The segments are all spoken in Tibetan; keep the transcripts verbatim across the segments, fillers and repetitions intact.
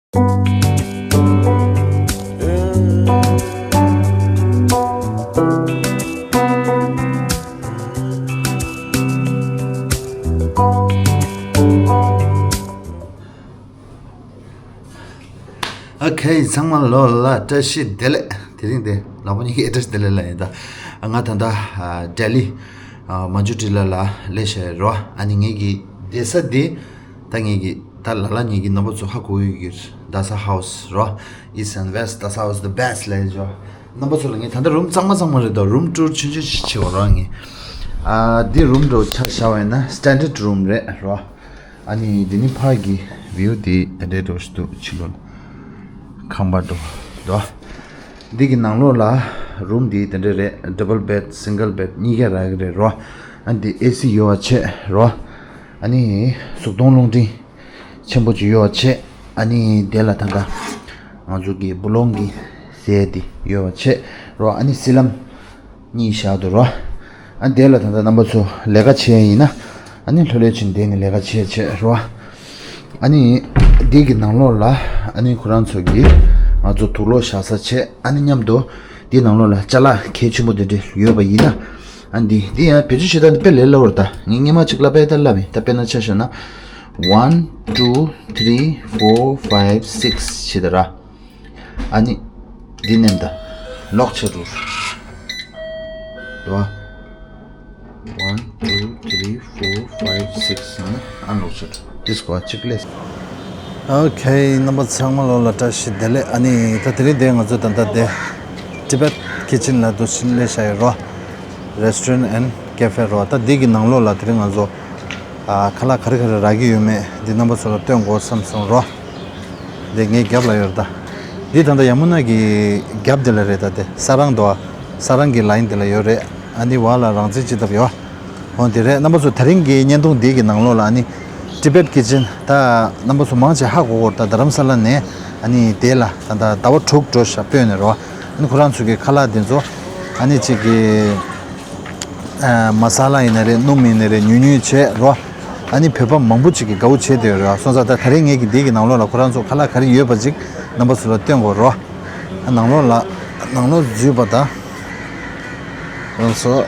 ཨོ་ཁེ། ཚང་མ་ལོ་ལ་བཀྲ་ཤིས་བདེ་ལེགས། དེ་རིང་དེ་ལག་པ་གཉིས་ཀྱི་ཨེ་ཌི་རེ་སི་དེ་ལས་ལ་ཡིན་ད། ང་ད་ལྟ་ལྡི་ལི་མན་ཇུ་ཊི་ལ་ལ་སླེབས་བཞག་རོ། ཨ་ནི་ངེད་ཀྱི་བསྡད་ས་འདི་ད་ངེད་ཀྱི་ད་ལ་ལ་ངེད་ཀྱི་རྣམ་པ་ཚོ་ཧ་གོ་ཡོད་ཀྱི་རེད། Dasa House རོ། East and West, Dasa House the best ལས་ཇོ། རྣམ་པ་ཚོ་ལ་ངས་ད་ལྟ་རུམ་གཙང་མ་གཙང་མ་རེད་དོ། རུམ་ཊུར་ཆུང་ཆུང་ཞིག་བྱེད་པ་རོགས་ངས། ཨ་འདི་རུམ་འགྲོ་ཆ་བཞག་པ་ཡིན་ན་སི་ཊན་ཌར་ཌི་རུམ་རེད་རོ། ཨ་ནི་འདི་ནི་ཕར་གྱི་བིའུ་འདི་དེ་འདྲའི་འགྲོ་ཞིག་འདུག་ཕྱི་ལོགས་ལ་ཁང་པ་འགྲོ་དོ། འདི་གི་ནང་ལོགས་ལ་རུམ་འདི་དེ་འདྲ་རེད། ཌབ་བལ་བེཌ་སིང་གལ་བེཌ་གཉིས་ཀ་རག་གི་རེད་རོ། ཨ་འདི་ཨེ་སི་ཡོད་པ་བྱས་རོ། ཨ་ནི་གཟུགས་མཐོང་རླུང་འཕྲིན་ཆེན་པོ་ཅིག་ཡོད་པ་བྱས། ཨ་ནི་དེ་ལ་ད་ལྟ་ང་ཚོ་གི་སྦུ་ལོང་གི་ཟས་དེ་ཡོད་པ་བྱས་རོ། ཨ་ནི་སི་ལམ་གཉིས་བཞག་འདུག་རོ། ཨ་དེ་ལ་ད་ལྟ་རྣམ་པ་ཚོ་ལས་ཀ་བྱས་ཡིན་ན་ཨ་ནི་ལྷོད་ལྷོད་བྱས་དེ་ནི་ལས་ཀ་བྱས་བྱས་རོ། ཨ་ནི་འདི་གི་ནང་ལོགས་ལ་ཨ་ནི་ཁོ་རང་ཚོ་གི་ང་ཚོ་དུག་ལོག་བཞག་ས་བྱས། ཨ་ནི་མཉམ་དུ་འདི་ནང་ལོགས་ལ་ཅ་ལག་གལ་ཆེན་པོ་དེ་འདྲ་ཡོད་པ་ཡིན་ན། ཨ་འདི་འདི་ཡང་བེད་སྤྱོད་བྱེད་སྟངས་འདི་དཔེ་ལས་སླ་བོ་རེད། ད་ངས་སྔོན་མ་ཅིག་ལབ་པ་ཡིན་ད་ལབ་ཡིན། ད་དཔེར་ན་ཆ་བཞག་ན་one two three four five six བྱེད་ད་ར། ཨ་ནི་འདི་མནན་ད། ལོག་བྱེད་འགྲོ། རེད་བ། One two three four five six ནི་ཨ་ལོག་བྱེད་འགྲོ། འདི་སྐོར་གཅིག་ལས། ཨོ་ཁེ། རྣམ་པ་ཚང་མ་ལོ་ལ་བཀྲ་ཤིས་བདེ་ལེགས། ཨ་ནི་ད་དེ་རིང་དེ་ང་ཚོ་ད་ལྟ་དེ་ཊི་བེཊ་ཀི་ཆན་ལ་འདུག་སེ་སླེབས་བཞག་ཡོད་རོ། Restaurant and Cafe རོ། ད་འདི་གི་ནང་ལོགས་ལ་དེ་རིང་ང་ཚོ་ཨ་ཁ་ལག་ག་རེ་ག་རེ་རག་གི་ཡོད་མེད་འདི་རྣམ་པ་ཚོ་ལ་སྟོན་དགོས་བསམ་སོང་རོ། འདི་ངའི་རྒྱབ་ལ་ཡོད་རེད་ད། འདི་ད་ལྟ་ཡ་མུ་ན་གི་རྒྱབ་འདི་ལ་རེད་ད། དེ་ས་རང་དོ། ས་རང་གི་ལའིན་འདི་ལ་ཡོད་རེད། ཨ་འདི་བར་ལ་རང་བཙན་ཅི་ཐབ་ཡོད། འོ་འདི་རེད། རྣམ་པ་ཚོ་དེ་རིང་གི་བརྙན་ཐུང་འདི་གི་ནང་ལོགས་ལ་ཨ་ནི་ཊི་བེཊ་ཀི་ཆན་ད་རྣམ་པ་ཚོ་མང་ཆེ་ཧ་གོ་གོ་རེད་ད། རྡ་རམ་ས་ལ་ནས་ཨ་ནི་དེ་ལ་ད་ལྟ་ཟླ་བ་དྲུག་འགྲོ་ཤག་སྤོས་ནས་རོ། ཨ་ནི་ཁོ་རང་ཚོ་གི་ཁ་ལག་འདི་ཚོ་ཨ་ནི་ཅིག་གི་ཨ་མ་ས་ལ་ཡིན་ན་རེད། སྣུམ་ཡིན་ན་རེད། ཉུང་ཉུང་བྱས་རོ། ཨ་ནི་བོད་པ་མང་པོ་ཅིག་གིས་དགའ་བོ་བྱས་བསྡད་ཡོད་རེད། སོང་ཙང་ད་དེ་རིང་ངེད་ཀྱི་འདི་གི་ནང་ལོགས་ལ་ཁོ་རང་ཚོ་ཁ་ལག་ག་རེ་ཡོད་པ་ཅིག་རྣམ་པ་ཚོ་ལ་སྟོན་དགོས་རོ། ཨ་ནང་ལོགས་ལ་ནང་ལོགས་འཛུལ་བ་དང་ཁོ་རང་ཚོ་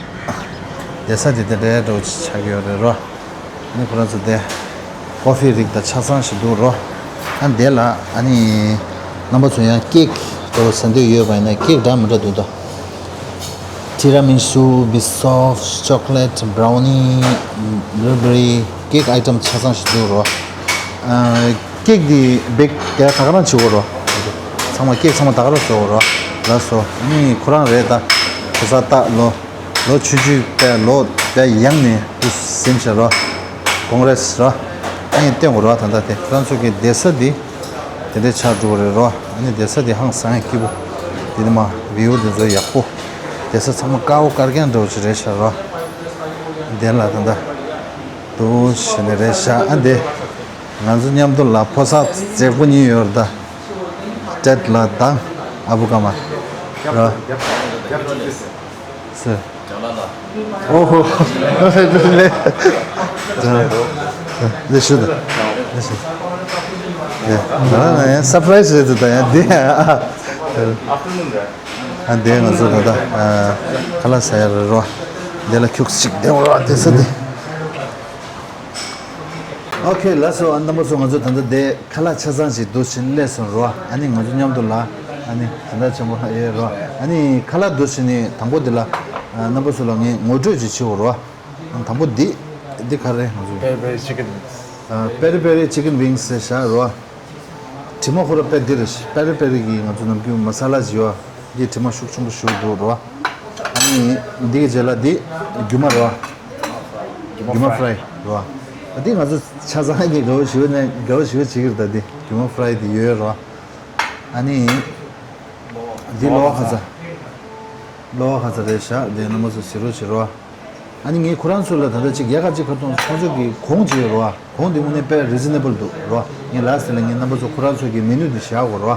བསྡད་ས་དེ་དེ་འདྲའི་འདྲ་བོ་ཅིག་ཆགས་ཀྱི་ཡོད་རེད་རོ། ཨ་ནི་ཁོ་རང་ཚོ་དེ་ཀོ་ཕི་རིགས་དང་ཆ་ཚང་ཞིག་འདུག་རོ། ཨ་འདི་ལ་ཨ་ནི་རྣམ་པ་ཚོ་ཡང་ཀེག་འདྲ་བོ་ཟ་འདོད་ཡོད་པ་ཡིན་ན་ཀེག་འདྲ་མི་འདྲ་འདུག་ད། ཊི་ར་མི་སུ། བི་སོབ། ཅོག་ལེཊ། བྷ་རའུ་ནི། བྷི་ལུ་བྷེ་རི། ཀེག་ཨའི་ཊམ་ཆ་ཚང་ཞིག་འདུག་རོ། ཨ་ཀེག་འདི་བེག་དེ་ད་ག་རང་བྱེད་དགོས་རོ། ཚང་མ་ཀེག་ཚང་མ་ད་ག་རང་བཟོ་དགོས་རོ། ལགས་སོ། ཨ་ནི་ཁོ་རང་རེད་ད། གོ་ས་ད་ལོ། ལོ་ཆུང་ཆུང་དཔེ་ལོ་དཔེ་ཡང་ནས་དུ་ཟིན་བྱས་རོ། ཀོང་རེས་རོ། ཨ་ནི་སྟོན་དགོས་རོ། ད་ལྟ་དེ་ཁོ་རང་ཚོ་གི་བསྡད་ས་འདི་དེ་འདྲའི་ཆགས་འགྲོ་གི་རེད་རོ། ཨ་ནི་བསྡད་ས་འདི་ཧང་སང་ཡ་སྐྱིད་པོ། འདི་ནི་མ་བིའུ་འདི་ཚོ་ཡག་པོ། བསྡད་ས་ཚང་མ་དཀར་པོ་དཀར་རྐྱང་འདྲ་བོ་ཅིག་རེད་ཤག་རོ། དེ་ལ་ད་ལྟ་འདུག་བྱས་ནས་རེད་ཤག་ཨ་འདི་ང་ཚོ་མཉམ་དུ་ལ་ཕོ་གསར་མཛེས་པོ་གཉིས་ཡོད་རེད་ད། ཊེཌ་ལགས་དང་ཨ་བུ་ཀརྨ་རོ། སུ། ཨོ་ཧོ། ལེ། ལེ་ཞུ་དང་། ལེ་ཞུ། ལེ། ང་རང་ལ་ཡང་སར་པ་རའི་ཛི་རེད་འདུག་ད་ཡང་འདི། ཨ་འདི་ང་ཚོ་ད་ལྟ་ཁ་ལག་ཟ་ཡ་རེད་རོ། འདི་ལ་ཁྱུག་ཅིག་བསྡད་རོགས་དེ་ས་འདི། ཨོ་ཁེ། ལགས་སོ། ཨ་རྣམ་པ་ཚོ་ང་ཚོ་ད་ལྟ་འདི་ཁ་ལག་ཆ་ཚང་ཞིག་འདུག་བྱས་ནས་སླེབས་སོང་རོ། ཨ་ནི་ང་ཚོ་མཉམ་དུ་ལ་ཨ་ནི་དེ་འདྲ་ཆེན་པོ་ཡོད་རོ། ཨ་ནི་ཁ་ལག་འདུག་བྱས་ནས་དང་པོ་འདི་ལ་ཨ་རྣམ་པ་ཚོ་ལ་ངས་ངོ་སྤྲོད་ཅིག་བྱེད་དགོས་རོ། དང་པོ་འདི་འདི་ག་རེ་ང་ཚོ། པེ་རི་པེ་རི་ཅི་ཀན་ཝིང་སི། ཨ་པེ་རི་པེ་རི་ཅི་ཀན་ཝིང་སི་ཟེར་བཞག་རོ། དྲི་མ་ཁོ་ར་དཔེ་འདི་རེད། པེ་རི་པེ་རི་གི་ང་ཚོ་ནམ་རྒྱུན་མ་ས་ལ་ཟེར་བ་འདི་དྲི་མ་ཤུགས་ཆེན་པོ་ཞིག་འདུག་རོ། ཨ་ནི་འདི་གི་རྗེས་ལ་འདི་རྒྱུ་མ་རོ། རྒྱུ་མ་ཧྥ་རའི་རོ། ཨ་འདི་ང་ཚོ་ཆ་ཚང་གི་དགའ་བོ་ཞེ་པོ་ནས་དགའ་བོ་ཞེ་པོ་བྱེད་ཀྱི་རེད། ད་འདི་རྒྱུ་མ་ཧྥ་རའི་འདི་ཡོད་རོ། ཨ་ནི་འདི་གློ་བ་ཁ་ཚ། གློ་བ་ཁ་ཚ་རེད་ཤག་འདི་རྣམ་པ་ཚོ་གཟིགས་རོགས་བྱེད་རོ། ཨ་ནི་ངས་ཁོ་རང་ཚོ་ལ་ད་ལྟ་ཅིག་ཡ་ག་ཅིག་ཁ་ཐོང་ཁོང་ཚོ་གི་གོང་ཅིག་ཡོད་རོ། གོང་དེ་དངོས་གནས་དཔེ་རི་ཛི་ནེ་བལ་འདུག་རོ། ངས་ལ་སི་ལ་ངས་རྣམ་པ་ཚོ་ཁོ་རང་ཚོ་གི་མེ་ནུ་འདི་བཞག་གོ་རོ།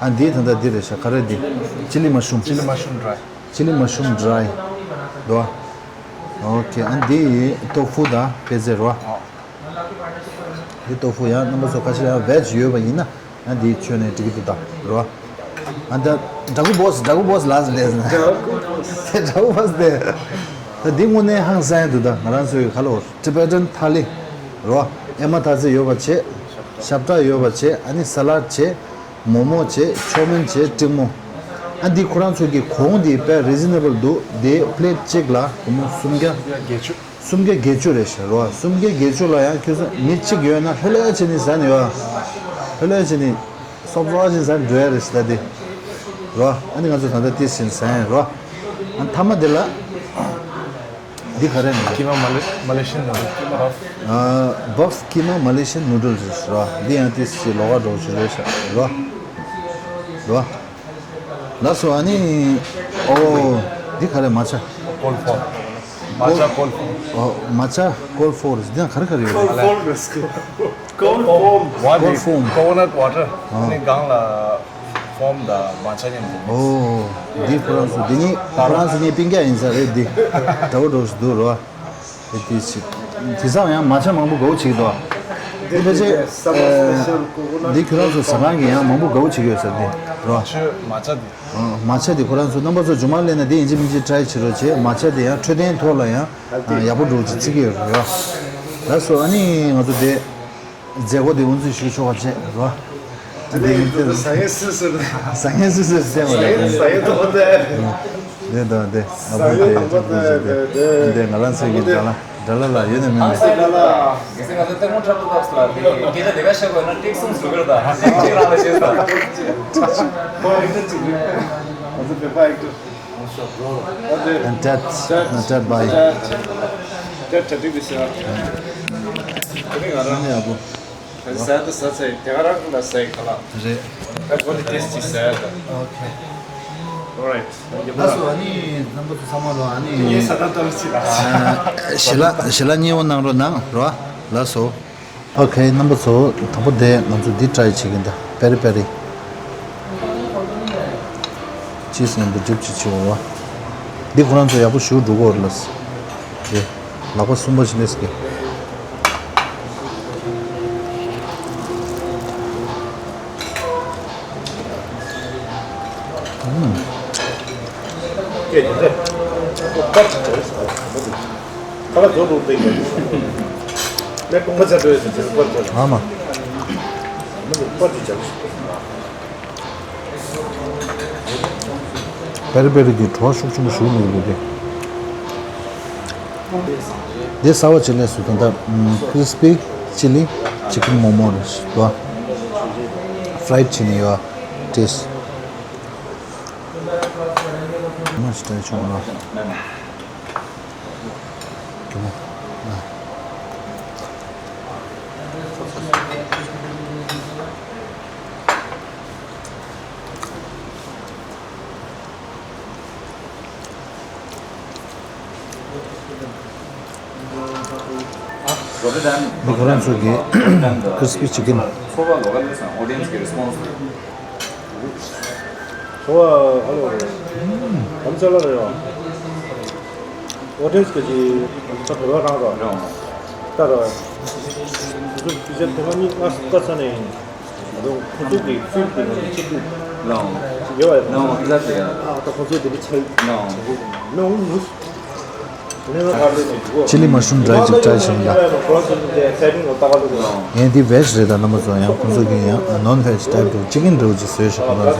ཨ་འདི་ད་ལྟ་འདི་རེད་ཤག་ག་རེ་འདི། ཅི་ལི་མ་ཤུམ། ཅི་ལི་མ་ཤུམ་ཌ་རའི། ཅི་ལི་མ་ཤུམ་ཌ་རའི་འདུག་ཨ། ཨོ་ཁེ། ཨ་འདི་ཏོ་ཧྥུ་དང་པེ་ཙེ་རོ། འདི་ཏོ་ཧྥུ་ཡང་རྣམ་པ་ཚོ་ཁ་ཤས་ཡང་བེ་ཇི་ཡོད་པ་ཡིན་ན། ང་འདི་མཆོད་ནས་འགྲིག་གི་འདུག་ད་རོ། ཨ་ད་ཌ་ཀུ་བོ་སི་ཌ་ཀུ་བོ་སི་ལ་ལས་ན་ཌ་ཀུ་བོ་སི་ཌ་ཀུ་བོ་སི་དེ། ད་འདི་དངོས་གནས་ཧང་སང་འདུག་ད་ང་རང་ཚོའི་ཁ་ལོ་ཊི་བེ་ཊན་ཐ་ལི་རོ། ཨེ་མ་ཐ་ཚི་ཡོད་པ་བྱས། ཤབ་ཏ་ཡོད་པ་བྱས། ཨ་ནི་ས་ལད་བྱས། མོག་མོག་བྱས། ཆོ་མིན་བྱས། ཀྲིག་མོ། ཨ་འདི་ཁོ་རང་ཚོ་གི་གོང་འདི་དཔེ་རི་ཛི་ན་བལ་འདུག་འདི་པི་ལེ་ཊི་གཅིག་ལ་སྒོར་མོ་སུམ་བརྒྱ། སུམ་བརྒྱ་བརྒྱད་ཅུ་རེད་ཤག་རོ། སུམ་བརྒྱ་བརྒྱད་ཅུ་ལ་ཡང་ཁྱོད་ཚོ་མི་གཅིག་ཡོད་ན་ལྷོད་ལྷོད་བྱས་ནས་ཟ་ནས་ཡོད། ལྷོད་ལྷོད་བྱས་ནས་སོབ་སོབ་བྱས་ནས་ཟ་འགྲོ་ཡ་རེད་ཤག་ད་དེ་རོ། ཨ་ནི་ང་ཚོ་ད་ལྟ་ཏིས་ཟིན་ཟ་ཡ་རོ། ཨ་མཐའ་མ་དེ་ལ་འདི་ག་རེ་ནས། Keema Malay- Malaysian noodle. Buff. ཨ་བྷབ་ཀི་མ་མ་ལེ་ཤི་ཡན་ནུ་ཌལ་སི་རོ། འདི་ཡང་ཏིས་ཀྱི་ལོགས་ཀ་འགྲོ་ཆུ་རེད་ཤག་རོ། རོ། ལགས་སོ། ཨ་ནི་ཨོ་འདི་ག་རེ་མ་ཆ། Cold foam. Matcha cold foam. ཨོ་མ་ཆ་ཀོལ་ཕོམ་འདི་ཡང་ག་རེ་ག་རེ་ཡོད་རེད། Cold foam. One cold is foam. Coconut water. ཨ་ནི་སྒང་ལ་ཕོམ་དང་མ་ཆ་མཉམ་དུ། ཨོ་འདི་ཁོ་རང་ཚོ་འདི་ནི་ཁོ་རང་ཚོ་ངའི་སྤུན་ཀྱག་ཡིན་ས་རེད། འདི་འདྲ་བོ་འགྲོ་ཞིག་འདུག་རོ། དེ་དེ་ཞིག་དེང་སང་ཡང་མ་ཆ་མང་པོ་དགའ་བོ་བྱེད་ཀྱི་འདུག་འདི་ཕལ་ཆེར་འདི་ཁྱོད་རང་ཚོ་ཟ་ཁང་གི་ཡང་མང་པོ་དགའ་བོ་བྱེད་ཀྱི་ཡོད་ས་འདི་རོ། མ་ཆ་འདི། མ་ཆ་འདི་ཁོ་རང་ཚོ་རྣམ་པ་ཚོ་རྗེས་མ་སླེབས་ན་འདི་ཡིན་གཅིག་མིན་གཅིག་ཊ་རའི་བྱེད་རོགས་བྱེད། མ་ཆ་འདི་ཡང་འཕྲོད་བསྟེན་ཐོག་ལ་ཡང་ཡག་པོ་འགྲོ་ཅིག་བརྩི་གི་ཡོད་རེད་རོ། ལགས་སོ། ཨ་ནི་ང་ཚོ་འདི། མཛད་སྒོ་དེ་དབུ་འཛུགས་ཞུ་ཆོག་པ་བྱས་རོ། དེ་ཡིན་ཚེ་ཟ་ཡས་སུ་སུ་རེད། ཟ་ཡས་སུ་སུ་བསྟན་པ་རེད། ཟ་ཡས་ཐོག་དེ། དེ་དང་དེ་ཨ་བུ་དེ་ཐུག་ཐུག་བྱས་དེ་དེ་ང་རང་ཚོའི་གི་དགྲ་ལ་དགྲ་ལ་ལ་ཡོད་ནས་མིན་མེད། གལ་སྲིད་ང་ཚོ་ལྟད་མོ་འཁྲབ་ཐུབ་ཐབས་སུ་ལ་དེ་སྐད་ཆ་དེ་ག་བཤད་དགོས་ན་ཀྲིག་སུམ་ཟུག་གི་རེད་ད། ཀྲིག་ཅིག་རང་ལ་བཤད་ད། ཁོ་ཨེག་ཊར་ཅིག་རེད། ང་ཚོ་བོད་པ་ཨེག་ཊར། And that, and that by. That, that, that, that, that, that, that, that, that, that, that, that, that, that, that, ཟས་དེ་ཟ་ཚར་དེ་ག་རང་ལ་ཟས་ཁ་ལག་རེད། ད་གོ་ནི་ཏེས་ཅི་ཟས་ད། Okay. Alright. ལགས་སོ། ཨ་ནི་རྣམ་པ་ཚོ་ཚང་མ་ལོ་ཨ་ནི་ངའི་ས་ད་ལྟར་ཅི་ལ། ཞལ་ལག་ཞལ་ལག་མཉེས་པོ་གནང་རོགས་གནང་རོ། ལགས་སོ། Okay. རྣམ་པ་ཚོ་དང་པོ་དེ་ང་ཚོ་འདི་ཊ་རའི་བྱེད་ཀྱིན་ད་པེ་རི་པེ་རི། ཅི་སེམས་པ་འཇིབ་ཅིག་ཆེ་བ། འདི་ཁོ་རང་ཚོ་ཡག་པོ་ཞུ་འགྲོ་གི་ཡོད་རེད་ལགས། དེ་ལག་པ་གསུམ་པ་ཞིག་ལས་ཀྱི། ཁ་ལག་བཟོ་འགྲོ་འདུག་ངས་ཁོང་ཁ་ཚ་འགྲོ་ཡོད་ཟེར་དེ་པར་བྱས། ཨ་མ། པར་ཅིག་བྱས། པེ་རི་པེ་རི་གི་བྲོ་བ་ཤུགས་ཆེན་པོ་ཞིག་བླུགས་འདུག་སྟེ། འདི་གསར་པ་ཅིག་སླེབས་སོང་། ད་ལྟ་ཀི་རི་སི་པི་ཅི་ལི་ཅི་ཀིན་མོག་མོག་རེད་ཤག་རོ། ཕ་རའེ་ཌི་བྱས་ནས་ཡོད། ཏེས། མ་ཞིག་ཏྲའི་ཆོག་རོ། འདི་ཁོ་རང་ཚོ་གི་ཀི་རི་སི་པི་ཅི་ཀིན། ཚོ་བ་ཧ་ལོ། ཨམ་ཅ་ལ་རེད་བ། ཨོ་ཌི་ཡན་སི་གི་ཅི་ཚ་བོད་པ་རང་རོ། ད་རོ། ཚོ་ཚོ་ཅི་ཅི་བོད་པ་གཉིས་ང་ལྟ་ས་ནས་ཡིན། ང་ཚོ་ཁོ་ཚོ་གི་ཚུལ་དེ་ང་ཚོ་ཅི་ཐུབ། ལའོ། ཅི་ཡོད་བ་ཡོད། ལའོ་ཨི་ཛ་དེ། ཨ་ད་ཁོ་ཚོ་དེ་འདྲ་ཆགས་ཡོད། ལའོ། མེ་འོང་མུ། ཅི་ལི་མ་ཤུམ་ཌ་རའི་ཅིག་ཊྲའི་བྱས་ཡིན་ད། ངས་འདི་བེ་ཇི་རེད་ད། རྣམ་པ་ཚོ་ཡང་ཁོང་ཚོ་གིས་ཡང་ནོན་བེ་ཇི་ཊའིབ་འདྲ་བོ་ཅི་ཀིན་འདྲ་བོ་ཅིག་བཟོས་ཤག་ཁོ་ཚོ།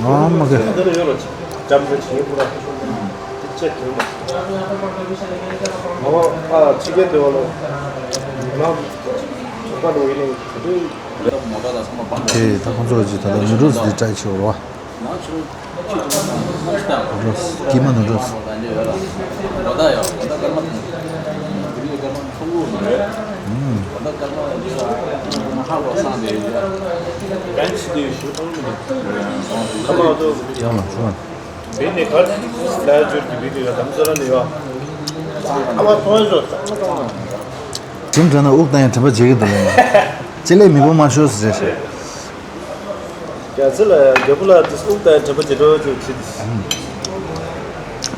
ཨ་མ་གི། དེ་ད་ཁོང་ཚོ་གིས་ད་ལྟ་ནུ་ཌལ་སི་འདི་ཊྲའི་བྱེད་རོགས། ནུ་ཌལ་སི། ཀི་མ་ནུ་ཌལ་སི། ཡང་ལ་ཤོག་ཁྲིམས་དྲང་ན་དབུགས་བཏང་ཡང་དྲན་པ་བརྗེད་ཀྱི་འདུག་ལ། ཅི་ལས་མི་གོ་མ་ཤོར་ཟེར། རྒྱ་ཚ་ལ་རྒྱལ་པོ་ལ་དེ་སུ་ལྟ་དྲན་པ་བརྗེད་འགྲོ་ཅིག་བྱེད།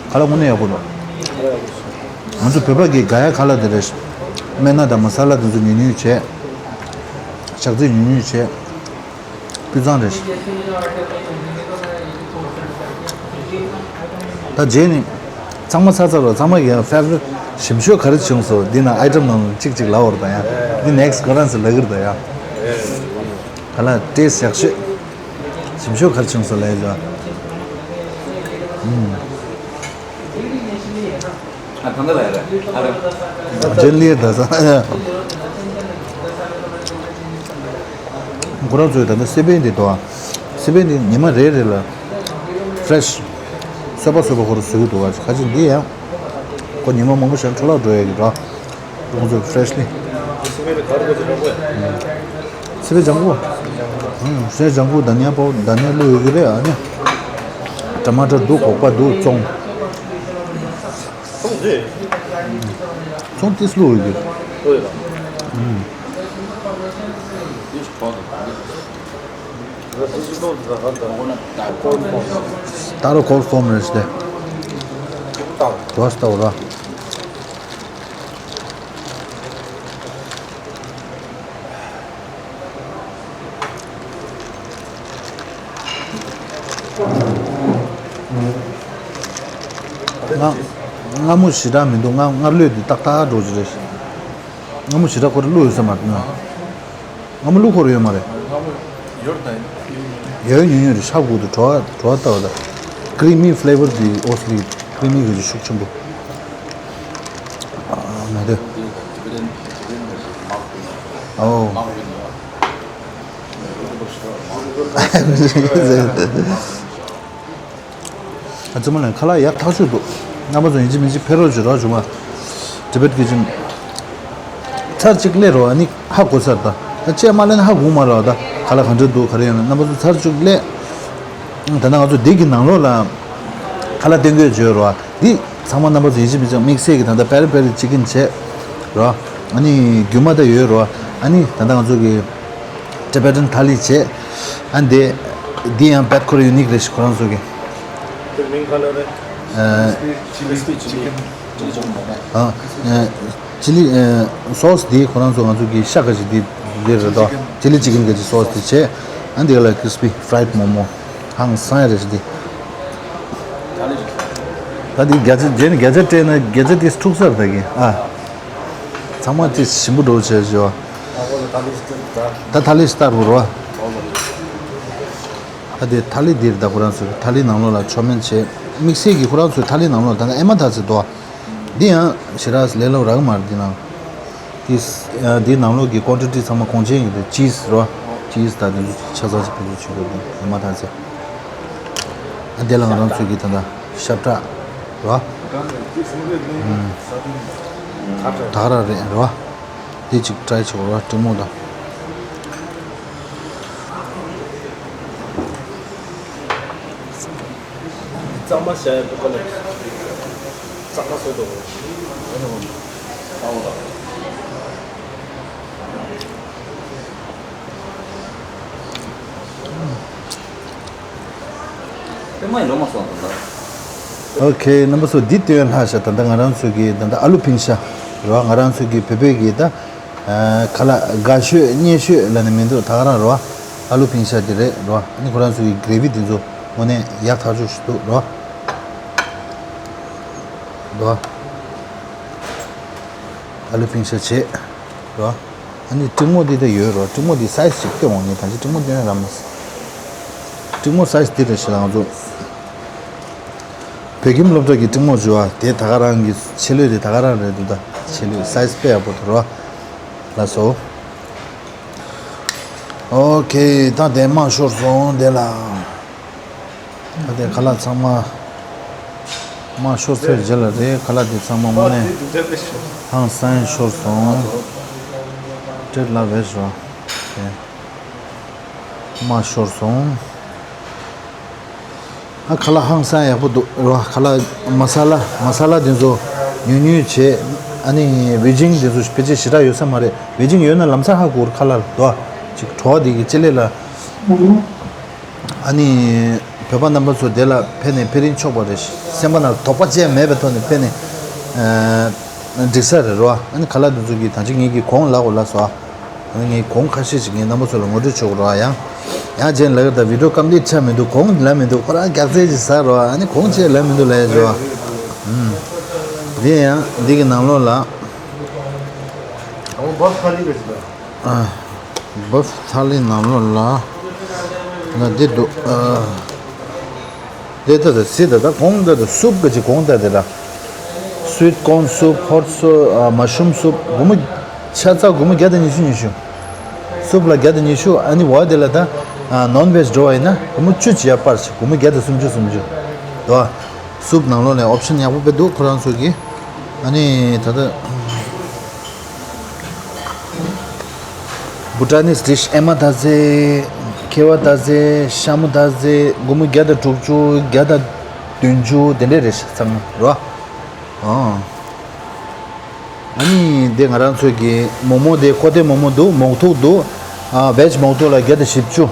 ཁ་ལག་དངོས་གནས་ཡག་པོ་འདུག་ང་ཚོ་བོད་པ་གི་དགའ་ཡ་ཁ་ལག་དེ་རེད། སྨན་སྣ་དང་མ་ས་ལ་དེ་ཚོ་ཉུང་ཉུང་བྱས། ཞག་ཚི་ཉུང་ཉུང་བྱས། སྤུས་གཙང་རེད། ད་རྗེས་ནི་ཚང་མ་ཚར་ཚར་བ། ཚང་མ་གི་ཡང་ཕེ་ཝ་རི་ཊི་ཞིམ་ཤོས་ག་རེ་བྱུང་སོང་། འདི་ན་ཨའི་ཊམ་ནང་གཅིག་གཅིག་ལབ་འོར་ད་ཡ། འདི་ནེག་སི་ཊི་ཁོ་རང་ཚོ་ལབ་གི་རེད་ད་ཡ། ག་ལ་ཊེ་སི་ཊི་ཡག་ཤོས། ཞིམ་ཤོས་ག་རེ་བྱུང་སོང་ལབ་ཡ། ཨ་ད་འདི་ལ་ཡ་རེད། ཨ་རེད། ཇེན་ལི་ཡར་ད་ས། ཁོ་རང་ཚོས་ད་ལྟ་སི་པན་འདི་འདུག་ཨ། སི་པན་འདི་ཉི་མ་རེ་རེ་ལ་ཕེ་རེ་ཤི་སོད་པ་སོད་པ་ཁོ་རང་བཟོ་གི་འདུག་ཨ། ཁ་ཅིག་འདི་ཡང་ཁོ་ཉི་མ་མང་པོ་ཞིག་འཕྲོ་བརླག་འགྲོ་ཡ་གི་ར། ཁོང་ཚོས་ཕེ་རེ་ཤི་ལི། སི་པན་ལྗང་ཁུ། ཧུམ། སི་པན་ལྗང་ཁུ། དྷ་ནི་ཡ་པའོ། དྷ་ནི་ཡ་བླུགས་ཡོད་ཀྱི་རེད་ཨ་ནི། ཊ་མ་ཊར་འདུག་སྒོག་པ་འདུག་ཙོང་། ཙོང་ཏིས་བླུགས་ཡོད་ཀྱི། ཧུམ། ད་རུང་ཀོལ་ཌི་ཕོམ་རེད་ཟེར་ཏེ། དོ་སྟ་བ་ར། ང་སྔ་མོ་ཞེ་དྲག་མི་འདུག་ང་སྔར་ལོས་འདི་ཏག་ཏག་འགྲོ་གི་རེད། སྔ་མོ་ཞེ་དྲག་ཁོ་རང་བླུགས་ཡོད་ས་མ་རེད་ན། སྔ་མོ་བླུགས་ཁོ་རང་ཡོད་མ་རེད། ཡོད་ཉུང་ཉུང་རེད། ཤ་དགུ་དུ་བྲོ་བ་བྲོ་བ་ལྟ་བ་ད། ཀི་རི་མི་ཕི་ལེ་ཝར་འདི་ཨོ་སི་ལི་ཀི་རི་མི་གི་ཤུགས་ཆེན་པོ། ཨ་མ་དེ། ཨོ། ཨ་ཙི་མ་ལན་ཁ་ལག་ཡག་ཐག་ཆོད་འདུག་རྣམ་པ་ཚོ་ཡིན་གཅིག་མིན་གཅིག་ཕེབས་རོགས་བྱེད་རོགས་བྱུང་བ། Tibet Kitchen། ཚར་གཅིག་སླེབས་རོགས། ཨ་ནི་ཧ་གོ་ཚར་ད། ད་ཅེས་མ་ལན་ཧ་གོ་མ་རོགས་ད། ཁ་ལག་ག་འདྲ་འདུག་ག་རེ་ཡོད་ན་རྣམ་པ་ཚོ་ཚར་གཅིག་སླེབས། ད་ནང་ང་ཚོ་འདི་གི་ནང་ལོགས་ལ་ཁ་ལག་སྟོན་གྱི་ཡོད་རོགས། འདི་ཚང་མ་རྣམ་པ་ཚོ་ཡིན་གཅིག་མིན་གཅིག་དམིགས་བསལ་གྱི་ད་ལྟ་པེ་རི་པེ་རི་ཅི་ཀིན་བྱས་རོགས། ཨ་ནི་རྒྱུ་མ་ད་ཡོད་རོགས། ཨ་ནི་ད་ལྟ་ང་ཚོ་གི་Tibetan thali བྱས། ཨ་འདི་འདི་ཡང་བེད་ཁོ་ར་ཡུ་ནིག་རེད་ཤག་ཁོ་རང་ཚོ་གི། དེ་མིང་ག་ལ་རེད། ཨ། ཅི་ལི་ཅི་ཀིན། ཅི་ལི་ཅི་ཀིན་མ་རེད། ཨ། ཅི་ལི་ཨ། སོ་སི་འདི་ཁོ་རང་ཚོ་ང་ཚོ་གི་ཤ་ཁ་ཅིག་འདི་འདི་རེད་དོ། ཅི་ལི་ཅི་ཀིན་ག་ཅིག་སོ་སི་འདི་བྱས། ཨ་འདི་ལ་crispy fried momo། ཧང་སང་ཡ་རེད་ཤག་འདི། ད་འདི་བརྒྱ་ཆ་རྗེས་ནས་བརྒྱ་ཆ་སྤྲད་ན་བརྒྱ་ཆ་དེ་འཁྲུག་ས་རེད་ད་གི་ཨ། ཚང་མ་དེ་ཞིམ་པོ་འགྲོ་བྱས་བྱས་བ། ད་ཐ་ལི་སྟར་བུ་རོ། ད་དེ་ཐ་ལི་འདིར་ད་ཁོ་རང་ཚོས་ཐ་ལི་ནང་ལོགས་ལ་མཆོད་མེ་བྱས། དམིགས་བསལ་གྱི་ཁོ་རང་ཚོའི་ཐ་ལི་ནང་ལོགས་ད་ལྟ་ཨེ་མ་ཐ་ཚེ་དོ། འདི་ཡང་ཞེ་དྲག་ལས་སླ་པོ་རག་གི་མ་རེད་འདི་ནང་། འདི་འདི་ནང་ལོགས་ཀྱི་ཀོན་ཊི་ཊི་ཚང་མ་གོང་ཆེན་ཡིན་འདུག་ཅིས་རོ། ཅིས་ད་འདི་ཚོ་ཆ་ཚང་ཅིག་བེད་སྤྱོད་བྱེད་དགོས་འདུག་ཨེ་མ་ཐ་ཚེ། ཨ་དེ་ལ་ང་རང་ཚོས་ཀྱི་ད་ལྟ་ཤ་བཀྲ་རོ། ད་ག་རང་རེད་རོ། དེ་གཅིག་ཊ་རའི་བྱེད་དགོས་རོ། ཀྲིང་མོ་དང་། གཙང་མ་བྱས་པ་ལ་གཙང་མ་བཟོས་འདུག་པད་མ་ཡིན་ལོ་མ་སོང་དང་། ཨོ་ཁེ། རྣམ་པ་ཚོ་འདི་སྟོན་ལྷག་ཤག་ད་ལྟ་ང་རང་ཚོ་གི་ད་ལྟ་ཨ་ལུ་ཕིང་ཤ་རོ། ང་རང་ཚོ་གི་བོད་པའི་གི་ད་ཁ་ལག་དགའ་ཤོས་མཉེས་ཤོས་ལ་ནི་མི་འདུག་ད་ག་རང་རོ། ཨ་ལུ་ཕིང་ཤ་དེ་རེད་རོ། ཨ་ནི་ཁོ་རང་ཚོ་གི་གྷི་རེ་ཝི་དེ་ཚོ་དངོས་གནས་ཡག་ཐག་ཆོད་ཞིག་འདུག་རོ། རོ། ཨ་ལུ་ཕིང་ཤ་བྱས་རོ། ཨ་ནི་ཀྲིང་མོ་འདི་ད་ཡོད་རོ། ཀྲིང་མོ་འདི་སའི་ཛི་ཅིག་སྟོན་འོང་ནི། ད་ཅི་ཀྲིང་མོ་སྟོན་ར་མ། ཀྲིང་མོ་སའི་ཛི་འདི་རེད་ཤག་ང་ཚོ་བོད་ཁྱིམ་སློབ་གྲྭ་གི་ཀྲིང་མོ་བྱས་པ་དེ་ད་ག་རང་གི་ཆེ་ལོས་དེ་ད་ག་རང་རེད་འདུག་ད་ཆེ་ལོས་སའི་ཛི་དཔེ་ཡག་པོ་འདུག་རོ། ལགས་སོ། ཨོ་ཁེ། ད་དེ་མར་ཤོར་སོང་དེ་ལ། ད་དེ་ཁ་ལག་ཚང་མ་མར་ཤོར་ཚར་རྗེས་ལ་རེད། ཁ་ལག་དེ་ཚང་མ་དངོས་གནས་ཧང་སང་ཤོར་སོང་། སྤྲད་ལ་བས་རོ། དེ་མར་ཤོར་སོང་། ཨ་ཁ་ལག་ཧང་སང་ཡག་པོ་འདུག་རོ། ཁ་ལག་མ་ས་ལ་མ་ས་ལ་དེ་ཚོ་ཉུང་ཉུང་བྱས། ཨ་ནི་ཝེ་ཇིང་དེ་ཚོ་ཕལ་ཆེར་ཞེ་དྲག་ཡོད་ས་མ་རེད། ཝེ་ཇིང་ཡོད་ན་ལམ་སང་ཧ་གོ་ར། ཁ་ལག་དོ་ཅིག་བྲོ་བ་དེ་གི་ལྕེ་ལེ་ལ། ཨ་ནི་བོད་པ་རྣམ་པ་ཚོ་དེ་ལ་ཕེབས་ནས་ཕེབས་རིན་ཆོག་པ་རེད། སེམས་པ་ནང་དོགས་པ་ཅན་མེད་པའི་ཐོག་ནས་ཕེབས་ནས། ཨ། འགྲིག་ས་རེད་རོ། ཨ་ནི་ཁ་ལག་འདི་ཚོ་གི་ད་ཅི་ངེད་ཀྱི་གོང་ལ་གོ་ལ་སོ། ཨ་ནི་ངའི་གོང་ཁ་ཤས་ཤིག་ངས་རྣམ་པ་ཚོ་ལ་ངོ་སྤྲོད་བྱེད་དགོས་རོ། ཡང་ཡང་རྗེས་ལ་ད་བི་ཌིའོ་ཀམ་པི་ལིཊ་ཆགས་མི་འདུག་གོང་ལ་མི་འདུག་ཁོ་རང་རྒྱག་རྩལ་ཅིག་ཟ་རོ། ཨ་ནི་གོང་ཆེ་ལ་མི་འདུག་ལ་ཡ་རོ། ཨུམ། འདི་ཡང་འདི་གི་ནང་ལོགས་ལ། ཨ། བབ་ཐ་ལི་ནང་ལོགས་ལ་ང་འདི་འདུག་ཨ། འདི་ལྟ་དང་སི་ད་ད་གོང་ད་ད་སུབ་ག་ཅིག་གོང་ད་དེ་ལ། Sweet corn soup, hot soup, ཨ། mushroom soup སྒོར་མོ་ཆ་ཚང་སྒོར་མོ་བརྒྱ་དང་ཉི་ཤུ་ཉི་ཤུ། སུབ་ལ་བརྒྱ་དང་ཉི་ཤུ། ཨ་ནི་འོ་དེ་ལ་ད་ཨ། ནོན་ཝེཇ་འགྲོ་བ་ཡིན་ན་སྒོར་མོ་བཅུ་ཅིག་ཡར་སྤར་ཅིག་སྒོར་མོ་བརྒྱ་དང་སུམ་ཅུ་སུམ་ཅུ་དོ། སུབ་ནང་ལོགས་ནས་ཨོབ་ཤན་ཡག་པོ་དཔེ་འདུག་ཁོ་རང་ཚོ་གི། ཨ་ནི་ད་ལྟ་Bhutanese dish ཨེ་མ་ད་ཟེ། ཁེ་བ་ད་ཟེ། ཤ་མོ་ད་ཟེ། སྒོར་མོ་བརྒྱ་དང་དྲུག་ཅུ། བརྒྱ་དང་བདུན་ཅུ་དེ་འདྲས་རེད་ཤག་ཚང་མ་རོ། ཨོ། ཨ་ནི་དེ་ང་རང་ཚོ་གི་མོག་མོག་དེ་ཀོ་ཏེ་མོག་མོག་འདུག་མོག་ཐུག་འདུག་ཨ། ཝེཇ་མོག་ཐུག་ལ་བརྒྱ་དང་བཞི་བཅུ་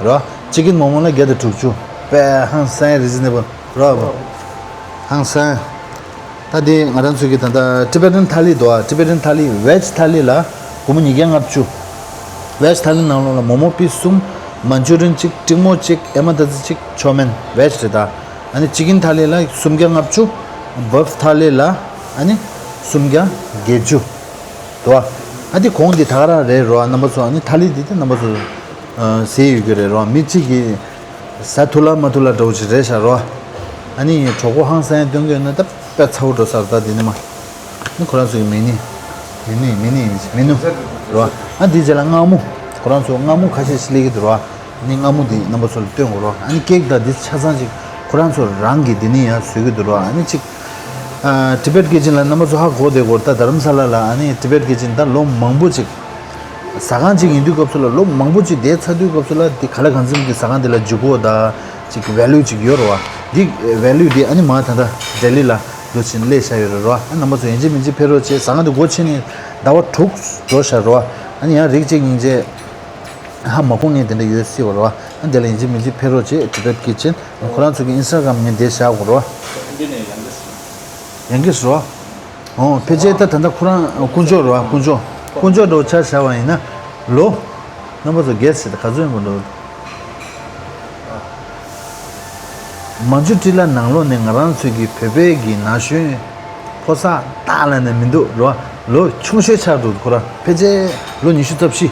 རོ། ཅི་ཀིན་མོག་མོག་ལ་བརྒྱ་དང་དྲུག་ཅུ། དཔེ་ཧང་སང་རི་ཛི་ནེ་བལ་རོ། ཧང་སང་། ད་དེ་ང་རང་ཚོ་གི་ད་ལྟ་ཊི་བེ་ཊན་ཐ་ལི་འདུག་ཨ། ཊི་བེ་ཊན་ཐ་ལི་ཝེཇ་ཐ་ལི་ལ་སྒོར་མོ་ཉིས་བརྒྱ་ལྔ་བཅུ། ཝེཇ་ཐ་ལི་ནང་ལོགས་ལ་མོག་མོག་པིས་གསུམ། མན་ཅུ་རི་ཡན་གཅིག་སྤྲིང་མོག་གཅིག་ཨེ་མ་ད་ཟི་གཅིག་ཆོ་མེན་ཝེཇ་རེད་ད། ཨ་ནི་ཅི་ཀིན་ཐ་ལི་ལ་སུམ་བརྒྱ་ལྔ་བཅུ། བབ་ཐ་ལི་ལ་ཨ་ནི་སུམ་བརྒྱ་བརྒྱད་ཅུ་འདུག་ཨ། ཨ་དེ་གོང་དེ་ད་ག་རང་རེད་རོ། རྣམ་པ་ཚོ་ཨ་ནི་ཐ་ལི་དེ་དེ་རྣམ་པ་ཚོ་ཨ། ཟེར་ཡོད་ཀྱི་རེད་རོ། མི་གཅིག་གིས་ཟ་ཐུབ་ལ་མ་ཐུབ་ལ་འདྲ་བོ་ཅིག་རེད་ཤག་རོ། ཨ་ནི་གྲོགས་པོ་ཧང་སང་ཡང་སྟོན་གྱི་ཡོད་ན་ད་དཔེ་ཚ་བོ་འགྲོ་ས་རེད་ད། དེ་ནི་མ་ནི་ཁོ་རང་ཚོ་གི་མི་ནི་མི་ནི་མི་ནི་མི་ནུ་རོ། ཨ་དེ་རྗེས་ལ་མངར་མོ། ཁོ་རང་ཚོ་མངར་མོ་ཁ་ཤས་ཤིག་སླེབས་ཀྱི་འདུག་རོ། ཨ་ནི་མངར་མོ་དེ་རྣམ་པ་ཚོ་ལ་སྟོན་དགོས་རོ། ཨ་ནི་ཀེག་དང་དེ་ཆ་ཚང་ཅིག་ཁོ་རང་ཚོ་རང་གིས་དེ་ནི་ཡང་བཟོས་ཀྱི་འདུག་རོ། ཨ་ནི་ཅིག་ཨ། ཊི་བེཊ་ཀི་ཅན་ལ་རྣམ་པ་ཚོ་ཧ་གོ་བསྡད་ཀྱི་ཡོད་རེད་ད། རྡ་རམ་ས་ལ་ལ་ཨ་ནི་ཊི་བེཊ་ཀི་ཅན་ད་ལོ་མང་པོ་ཅིག་ཟ་ཁང་ཅིག་ཡིན་དུས་སྐབས་སུ་ལ་ལོ་མང་པོ་ཅིག་དེ་ཚར་དུས་སྐབས་སུ་ལ་དེ་ག་ལེ་གང་འཚམ་གྱི་ཟ་ཁང་དེ་ལ་ལྗིད་ཁོག་དང་ཅིག་ཝེ་ལུ་ཅིག་ཡོད་རེད་བ། དེ་ཝེ་ལུ་དེ་ཨ་ནི་མ་ད་ལྟ་ལྡི་ལི་ལ་འགྲོ་བཞིན་སླེབས་བཞག་ཡོད་རེད་རོ། ཨ་རྣམ་པ་ཚོ་ཡིན་གཅིག་མིན་གཅིག་ཕེབས་རོགས་བྱེད། ཟ་ཁང་དེ་སྒོ་ཕྱེ་ནས་ཟླ་བ་དྲུག་འགྲོ་བཞག་རོ། ཨ་ནི་ཡང་རིགས་གཅིག་སྙིང་རྗེ། ཧ་མ་གོ་མཁན་དེ་འདྲ་ཡོད་སྲིད་པ་རེད་བ། ཨ་དེ་ལ་ཡིན་གཅིག་མིན་གཅིག་ཕེབས་རོགས་བྱེད། ཊི་བེཊ་ཀི་ཅན། ཁོ་རང་ཚོ་གི་ཨིན་སི་ཊ་གྷ་རམ་ངས་འདིར་བཞག་དགོས་རེད་བ། ཡང་གིས་རོ། ཨོ་ཕལ་ཆེར་ད་ད་ལྟ་ཁོ་རང་དཀོན་མཆོག་རེད་བ། དཀོན་མཆོག་དཀོན་མཆོག་འདྲ་བོ་ཆ་བཞག་པ་ཡིན་ན། ལོ། རྣམ་པ་ཚོ་གེ་སི་བྱེད་ད་ག་ཚོད་ཡིན་པ་འདུག་མན་ཇུ་ཊི་ལ་ནང་ལོགས་ནས་ང་རང་ཚོའི་གི་བོད་པའི་གི་ན་གཞོན་ཕོ་གསར་རྟགས་ལ་ནས་མི་འདུག་རོ། ལོ་ཆུང་ཤོས་ཆགས་འགྲོ་འདུག་ཁོ་རང་ཕལ་ཆེར་ལོ་ཉི་ཤུ་རྩ་བཞི་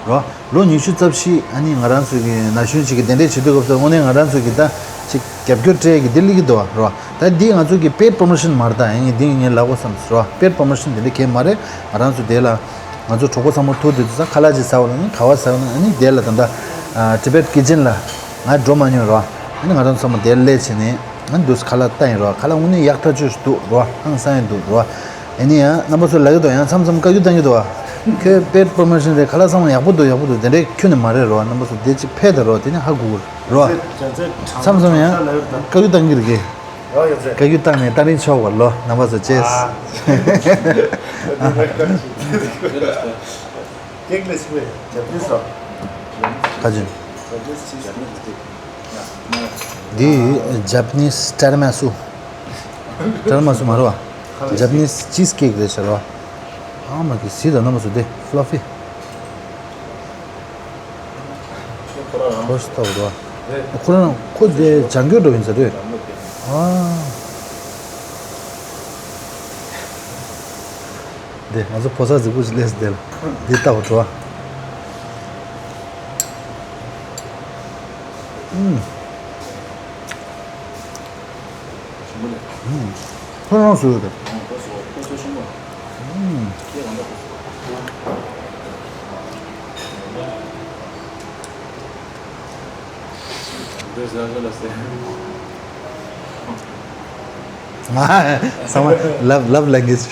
རོ། ལོ་ཉི་ཤུ་རྩ་བཞི། ཨ་ནི་ང་རང་ཚོའི་གི་ན་གཞོན་ཅིག་གི་གདན་འདྲེན་བྱེད་དུས་སྐབས་སུ་དངོས་གནས་ང་རང་ཚོའི་གི་ད་ཅིག་རྒྱབ་སྐྱོར་སྤྲད་གི་འདི་སླེབས་ཀྱི་འདུག་རོ། ད་འདི་ང་ཚོའི་གི་པེཌ་པོ་རོ་མོ་ཤན་མ་རེད། ད་ཡིན་ངེས་འདི་ངས་ལབ་དགོས་བསམ་སོང་རོ། པེཌ་པོ་རོ་མོ་ཤན་འདི་འདྲ་གང་ཡང་མ་རེད། ང་རང་ཚོ་དེ་ལ། ང་ཚོ་གྲོགས་པོ་ཚང་མ་ཐུག་དུས་ཚོད་ཁ་ལག་ཅིག་ཟ་བ་ལ་ནི་ག་བ་ཟ་བ་ལ་ནི་དེ་ལ་ད་ལྟ་ཊི་བེཊ་ཀི་ཅན་ལ་ང་འགྲོ་མ་མྱོང་རོ། ཨ་ནི་ང་རང་ཚོ་ཚང་མ་དེར་སླེབས་བྱས་ནས་ང་འདུག་ཁ་ལག་ལྟ་ཡིན་རོ། ཁ་ལག་དངོས་གནས་ཡག་ཐག་ཆོད་འདུག་རོ། ཧང་སང་ཡིན་འདུག་རོ། ཨ་ནི་ཡང་རྣམ་པ་ཚོ་ལབ་ཀྱི་འདུག་ཡང་མཚམས་མཚམས་བཀའ་བཀྱོན་བཏང་གི་འདུག་ཁྱོད་པེཌ་པོ་རོ་མོ་ཤན་རེད། ཁ་ལག་ཚང་མ་ཡག་པོ་འདུག་ཡག་པོ་འདུག་དེ་འདྲའི་ཁྱོན་ནས་མ་རེད་རོ། རྣམ་པ་ཚོ་དེ་ཅིག་ཕེབས་དང་རོ། དེ་ནས་ཧ་གོ་གི་རོ། མཚམས་མཚམས་ཡང་བཀའ་བཀྱོན་བཏང་གི་རེད་གི། ཡོ་ཡོ་ཚེ། བཀའ་བཀྱོན་བཏང་ནས་ཏ་རིང་ཆོག་པ་ལོ། རྣམ་པ་ཚོ་བཅས། ཨ། ཀེག་ལས་སུ་བས་ཇབ་ནིས་རོ། ག་ཅི། ཇབ་ནིས་ཅིས་ཀེག་འདི་ཇབ་ནིས་ཊི་ར་མ་སུ། ཊི་ར་མ་སུ་མ་རེད་བ། ཇབ་ནིས་ཅིས་ཀེག་རེད་ཟེར་བ། ཨ་མ་གི་ཟི་དང་རྣམ་པ་ཚོ་དེ་ཕ་ལ་ཕི། ཁོ་རང་ཁོ་རང་ཁོ་དེ་བྱང་རྒྱུད་འགྲོ་ཡིན་ཟེར་དུས། ཨ། དེ་ང་ཚོ་ཕོ་གསར་རྫིག་པོ་ཞིག་སླེབས་སོང་དེ་ལ། འདི་ལྟ་བུ་འགྲོ་ཨ། ཨུམ། ཁོ་རང་བཟོས་ཡོད་རེད། ཚང་མ་love, love language.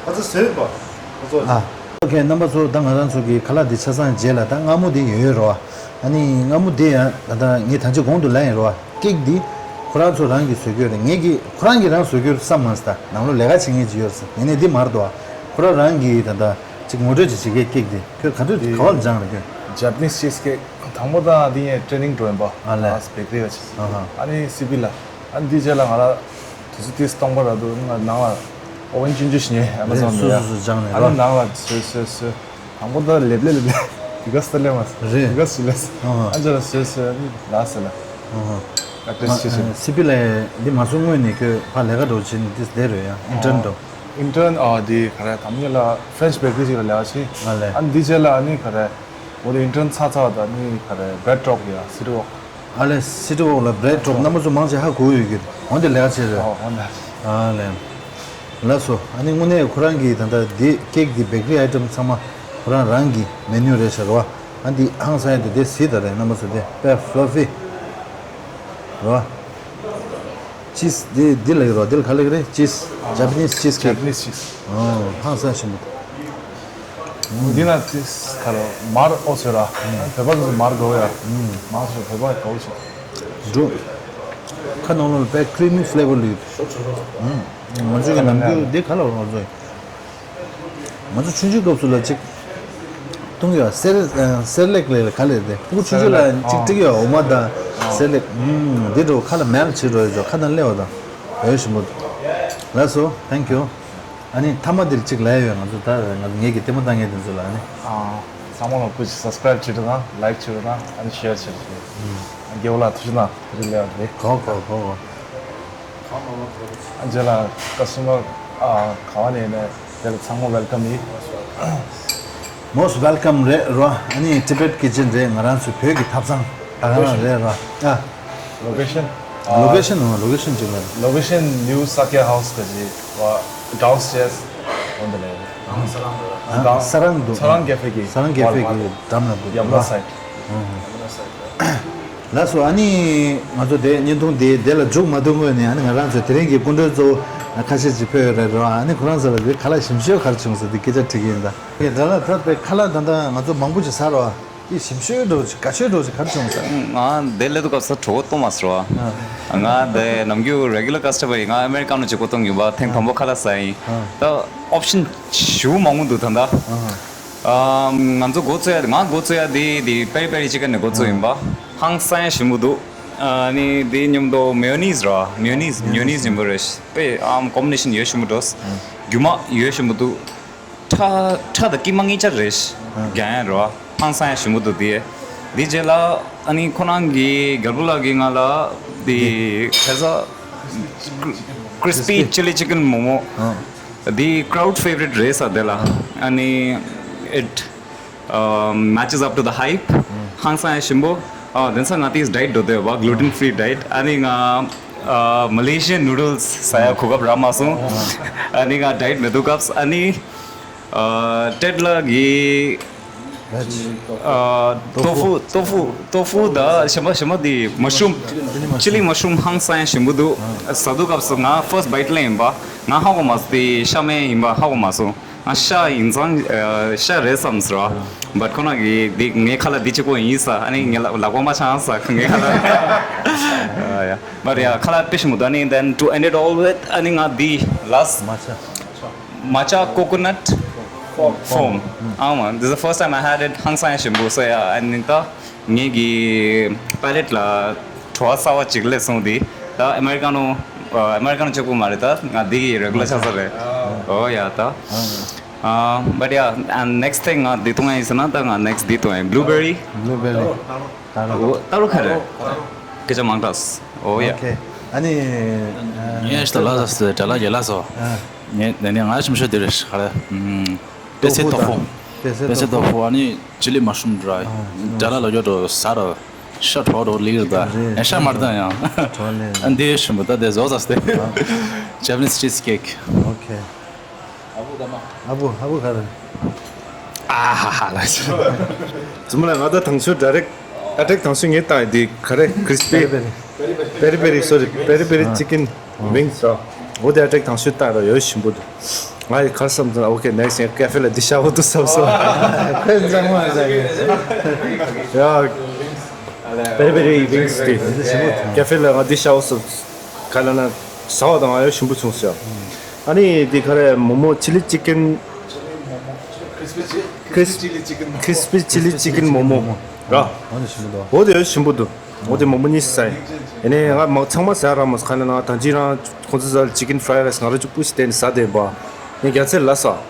ཨ་ཙི་བཟོས་པ། ཨ་ཙི། ཨ། ཨོ་ཁེ། རྣམ་པ་ཚོ་ད་ང་རང་ཚོ་གི་ཁ་ལག་འདི་ཆ་ཚང་རྗེས་ལ་ད་མངར་མོ་འདི་ཡོད་ཡོད་རོ། ཨ་ནི་མངར་མོ་འདི་ཡང་ད་ལྟ་ངས་ད་ཅི་གོང་དུ་ལབ་ཡིན་རོ། ཀེག་འདི་ཁོ་རང་ཚོ་རང་གིས་བཟོ་གི་ཡོད་རེད། ངས་ཀྱིས་ཁོ་རང་གིས་རང་བཟོ་གི་ཡོད་བསམ་མ་སོང་། ད་ནང་ལོགས་ལས་ཀ་བྱེད་མཁན་ཅིག་ཡོད་རེད་ཟེར། ཡིན་ནའི་འདི་མ་རེད་དོ། ཁོ་རང་རང་གིས་ད་ལྟ་ཅིག་ངོ་སྤྲོད་ཅིག་བྱེད་ཀྱི། ཀེག་འདི་ཁྱོད་ག་དུས་ག་བ་ལ་སྦྱངས་རེད་ཁྱོད། Japanese cheesecake. དང་པོ་དང་འདི་ངས་ཊེ་ནིང་འགྲོ་ཡིན་པ། ཨ་ལས། ཨ་སི་བེ་ཀ་རི་ཡོད་ཆེ། ཨ་ཧ། ཨ་ནི་སི་པི་ལ། ཨ་ནི་འདི་རྗེས་ལ་ང་ལ་དུས་ཚོད་ཏིས་སྟོང་པ་ར་འདུག་ང་ནང་ལ་ཨོ་ཝན་ཆུང་ཆུང་ཞིག་ཉོས་ཨ་མ་རེད། ཛོན་སུ་ལ་ཡ། སུ་སུ་སུ་སྦྱངས་ནས་ཨ་རོ། ནི་ནང་ལ་བཟོས་བཟོས་བཟོས། དང་པོ་ད་ལེབ་ལེབ་ལེབ་ལེབ་དེ་ག་སྟ་ལེ་མ་རེད། དེ་ག་སུ་ལེ། ཨ་ཧ། ཨ་ཅག་ལ་བཟོས་བཟོས་ཨ་ནི་ལ་སི་ལ། ཨ་ཧ། ཨ་ཏིས་ཆེ་ཆེ། སི་པི་ལ་འདི་མ་སོང་སྔོན་ནས་ཁྱོད་ཕ་ལས་ཀ་འགྲོ་ཕྱིན་ཏིས་བསྡད་རེད་ཡ། ཨིན་ཊརན་འགྲོ། ཨིན་ཊརན་ཨ་འདི་ག་རེ་དམ་ཉེ་ལ་ཧྥ་རེན་ཆི་བེ་ཀ་རི་ཞིག་ལ་ལས་ཀ་བྱས། ཨ་ལས། ཨ་ནི་འདི་རྗེས་ལ་ཨ་ནི་ག་རེ། འོ་དེ་ཨིན་ཊརན་ཚར་ཚར་ད་ནི་ག་རེ་བྷེ་རེཌ་ཌོག་ཡ་སི་ཊི་ཝོག་ཨ་ལས་སི་ཊི་ཝོག་ལ་བྷེ་རེཌ་ཌོག་རྣམ་པ་ཚོ་མང་ཆེ་ཧ་གོ་ཡོད་ཀྱི་འོན་ཏེ་ལས་ཀ་བྱེད་རེད། ཨོ་ཨོ་ན། ཨ་ལས། ལགས་སོ། ཨ་ནི་དངོས་གནས་ཁོ་རང་གིས་ད་ལྟ་འདི་ཀེག་འདི་བེ་ཀ་རི་ཨའི་ཊམ་ཚང་མ་ཁོ་རང་རང་གི་མེ་ནུ་རེད་ཤག་རེད་བ། ཨ་འདི་ཧང་སང་ཡ་དེ་དེ་གཟིགས་ད་རེད་རྣམ་པ་ཚོ་དེ་དཔེ་ཕ་ལ་ཕི་རེད་བ། ཅིས་འདི་འདི་ལ་ཡོད་རོ། འདི་ལ་ག་ལ་གི་རེད། ཅིས། ཇ་པ་ནིས་ཅིས་ཀེག་ཇ་པ་ནིས་ཅིས། ཨོ་ཧང་སང་ཞིམ་པོ། འདི་ན་ཅིས་ཁ་ལོ་མར་ཨོ་ཚོད་ར། བོད་པ་ཚོ་མར་དགའ་བོ་ཡ། མར་ཚོད་བོད་པ་དགའ་བོ་ཚོད། འགྲོ། ཁ་ནང་ལོགས་ལ་དཔེ་ཀི་རི་མི་ཕི་ལེ་ཝར་ལུས། ང་ཚོ་གི་ནམ་རྒྱུན་འདི་ག་ལ་ང་ཚོ་ང་ཚོ་ཆུང་ཆུང་སྐབས་སུ་ལ་ཅིག་བཏུང་ཡོད། སེར་སེར་ལེགས་ལས་ཁ་ལས་དེ་ཕྲུ་གུ་ཆུང་ཆུང་ལ་ཅིག་སྤྲིག་ཡོད། འོ་མ་དང་སེར་ལེགས་འདི་འགྲོ་ཁ་ལ་མལ་བྱེད་འགྲོ་ཡོད་ཅོ་ཁ་ནང་སླེབས་པ་དང་འོས་ཞིམ་པོ། ལགས་སོ། Thank you། ཨ་ནི་མཐའ་མ་འདིར་གཅིག་ལབ་ཡོད། ང་ཚོ་ད་ང་ངེད་ཀྱི་ལྟད་མོ་ལྟ་མཁན་དེ་ཚོ་ལ་ཨ་ནི། ཨ། ཚང་མ་ལ་སྐུ་མཁྱེན་སབ་སི་ཀ་རེབ་བྱེད་རོགས་དང་ལའིཀ་བྱེད་རོགས་དང་ཨ་ནི་ཤེར་བྱེད་རོགས་དང་། རྒྱལ་བོ་ལགས་ཐུགས་རྗེ་གནང་། ཐུགས་རྗེ་ལེགས་རེད། གོ་གོ་གོ་གོ། ཨ་རྗེས་ལ་ཀ་སི་ཊ་མར་ཨ་ག་བ་ནས་ནས་དེ་ལ་ཚང་མ་ཝེལ་ཀམ་ཡིན། Most welcome རེད་རོ། ཨ་ནི་Tibet Kitchen རེད། ང་རང་ཚོའི་བོད་ཀྱི་ཐབ་ཚང་ད་ག་རང་རེད་རོ། ཨ། Location ལོ་ཀེ་ཤན། ལོ་ཀེ་ཤན་ཨ་ལོ་ཀེ་ཤན་ཅིག་ལ། Location New Sakya House ག་ཅི་བ་downstairs on the level. ཨ་ས་རང་འདུག་ས་རང་ཀེ་ཧྥེ་གི་ས་རང་ཀེ་ཧྥེ་གི་འགྲམ་ལ་འདུག་ཡ་བ་ལ་side. ལགས་སོ། ཨ་ནི་ང་ཚོ་དེ་བརྙན་ཐུང་དེ་དེ་ལ་མཇུག་མ་བསྡུ་སྔོན་ནས་ཨ་ནི་ང་རང་ཚོའི་དེ་རིང་གི་སྐུ་མགྲོན་གཙོ་བོ་ཁ་ཤས་ཅིག་ཕེབས་ཡོད་རེད་རོ། ཨ་ནི་ཁོ་རང་ཚོ་ལ་དེ་ཁ་ལག་ཞིམ་ཤོས་ག་རེ་བྱུང་སོང་དེ་སྐད་ཆ་དྲི་གི་ཡིན་ད། དེ་འདྲ་ལ་ད་དཔེ་ཁ་ལག་ད་ལྟ་ང་ཚོ་མང་པོ་ཅིག་ཟ་རོ། དེ་ཞིམ་ཤོས་འགྲོ་ཅིག་དགའ་ཤོས་འགྲོ་ཅིག་ག་རེ་བྱུང་སོང་། ང་དེ་སླེབས་དུས་སྐབས་སུ་གྲོད་ཁོག་ལྟོགས་མ་སོང་རོ། ང་དེ་ནམ་རྒྱུན་regular customer ཡིན། ང་ཨ་མེ་རི་ཀ་ནང་ཅིག་སྒོ་གཏོང་གི་ཡིན་པ། ཐེངས་དང་པོ་ཁ་ལག་ཟ་ཡིན། ད་option ཞེ་པོ་མང་པོ་འདུག་ད་ལྟ། ཨ། ང་ཚོ་འགོ་བཙུགས་ཡ་ང་འགོ་བཙུགས་ཡ་དེ་དེ་པེ་རི་པེ་རི་ཅི་ཀན་ནས་འགོ་བཙུགས་ཡིན་པ། ཧང་སང་ཡ་ཞིམ་པོ་འདུག་ཨ་ནི་དེ་མཉམ་དུ་mayonnaise ར། mayonnaise mayonnaise ཞིམ་པོ་རེད། དཔེ་ཨམ་combination ཡོད་ཞིམ་པོ་འདུག་རྒྱུ་མ་ཡོད་ཞིམ་པོ་འདུག་ཁྲ་ཁྲ་དང་ཀི་མ་ངེད་ཅག་རེད། རྒྱ་ཡན་ར། ཧང་སང་ཡ་ཞིམ་པོ་འདུག་དེ། དེ་རྗེས་ལ་ཨ་ནི་ཁོ་རང་གི་རྒྱལ་པོ་ལགས་ཀྱིས་ང་ལ་དེ་ཁ་ས་crispy chili chicken མོག་མོག་དེ་crowd favourite རེད་ས་དེ་ལ། ཨ་ནི་it uh, matches up to the hype. ཧང་སང་ཡ་ཞིམ་པོ། ཨ་དེང་སང་ང་དེས་diet འགྲོ་དེ་བ། gluten free diet. ཨ་ནི་ང་ཨ་Malaysian noodles ཟ་ཡ་གོ་སྐབས་རག་མ་སོང་། ཨ་ནི་ང་diet མེད་དུས་སྐབས་ཨ་ནི་ཨ་ཊེཌ་ལགས་ཀྱིས་ཨ་tofu tofu tofu ད་ཞིམ་པ་ཞིམ་པ་དེ་mushroom chili mushroom ཧང་སང་ཡ་ཞིམ་པོ་འདུག་ཟ་དུས་སྐབས་སུ་ང་first bite ལེན་ཡིན་པ། ང་ཧ་གོ་མ་སོང་དེ་ཤ་མེད་ཡིན་པ་ཧ་གོ་མ་སོང་། ང་ཤ་ཡིན་ཙང་ཤ་རེད་བསམ་ཟེར་བ། but ཁོ་ན་གི་འདི་ངའི་ཁ་ལག་འདི་གཅིག་པོ་ཡིན་ས། ཨ་ནི་ངའི་ལག་ལག་པ་མ་འཆང་ས་ངའི་ཁ་ལག yeah. But yeah ཁ་ལག་དཔེ་ཞིམ་པོ་འདུག་ཨ་ནི་then to end it all with ཨ་ནི་ང་འདི་last matcha matcha coconut foam. ཨ་མ། This is the first time I had it. ཧང་སང་ཞིམ་པོ་སོ་ཡ། ཨ་ནི་ད་ངེད་ཀྱི་palate ལ་བྲོ་བ་གསར་བ་ཅིག་སླེབས་སོང་། འདི་ད་ཨ་མེ་རི་ཀ་ནོ་ཨ་མེ་རི་ཀ་ནོ་གཅིག་པུ་མ་རེད། ད་ང་འདི་གི་regular ཆགས་ས་རེད། ཨོ་ཡ་ད། ཨ་but yeah and next thing ང་འདི་འཐུང་ཡ་ཡིན་ཟེར་ན་ད་ང་next འདི་འཐུང་ཡ་ཡིན། blueberry blueberry ཏཱ་ལོ། ཏཱ་ལོ་ཁ་རེད། སྐད་ཆ་མང་དྲགས། ཨོ་ཡ། ཨོ་ཁེ། ཨ་ནི་ངས་ད་ལ་ས་ད་ལ་རྒྱལ་ལ་སོ། ངས་ནས་ནས་ང་ཞིམ་ཤོས་འདི་རེད་ཁ་རེད། པེ་སེ་ཏོ་ཧྥུ། པེ་སེ་ཏོ་ཧྥུ། ཨ་ནི་ཅི་ལི་མ་ཤུམ་འདྲ། ཌ་ལ་ལོ་ཡོད་འགྲོ་ས་ར། ཤ་གྲོགས་འགྲོ་ལིག་ར་ད། ཨེ་ཤ་མར་ད་ཡང་། ཨ་འདི་ཤུམ་ད་དེ་བཟོ་ས་སྟེ། Japanese cheese cake. ཨོ་ཁེ། ཨ་བུ་ཨ་བུ་ག་རེ། ཨ་ཧ་ཧ་ལ་ཤ། ཙུམ་ལ་ང་ད་དང་ཆུ་direct attack དང་ཆུ་ངས་བཏང་འདི་ག་རེ། crispy peri peri. Peri peri, sorry, peri peri chicken wings ར། འོ་དེ་ཨ་ཊེག་དང་ཤུ་ཏག་ར་ཡོད་ཞིམ་པོ་འདུག་ང་ཡི་གར་བསམ་ཚུན་ཨོ་ཁེ་next ཡང་ཀེ་ཧྥེ་ལ་འདི་ཤ་བོ་འདུག་བསམ་སོང་། ཁོས་འཛམ་མ་ཟ་གི་ཡ། Peri peri wings དེ་ཀེ་ཧྥེ་ལ་ང་འདི་ཤ་བོ་བསམ། ག་ལ་ན་ཟ་བ་དང་ང་ཡོད་ཞིམ་པོ་བྱུང་སོང་། ཨ་ནི་འདི་ག་རེ་མོ་མོ་chili chicken. Crispy chicken. Crispy chili chicken, crispy chili chicken མོག་མོག་ར། འོ་དེ་ཞིམ་པོ་འདུག་འོ་དེ་ཞིམ་པོ་འདུག་འོ་དེ་མོག་མོག་གཉིས་ཟ་ཡིན། ཡིན་ནའི་ང་མ་ཚང་མ་ཟ་རག་མ་སོང་། ཁ་ལ་ན་ད་ཅི་རང་ཁོང་ཚོ་ཟ་chicken fried rice ང་རང་ཅིག་པུ་ཞིག་བསྟན་ནས་ཟ་བསྡད་པ། ངས་རྒྱ་ཚད་ལ་ཟ།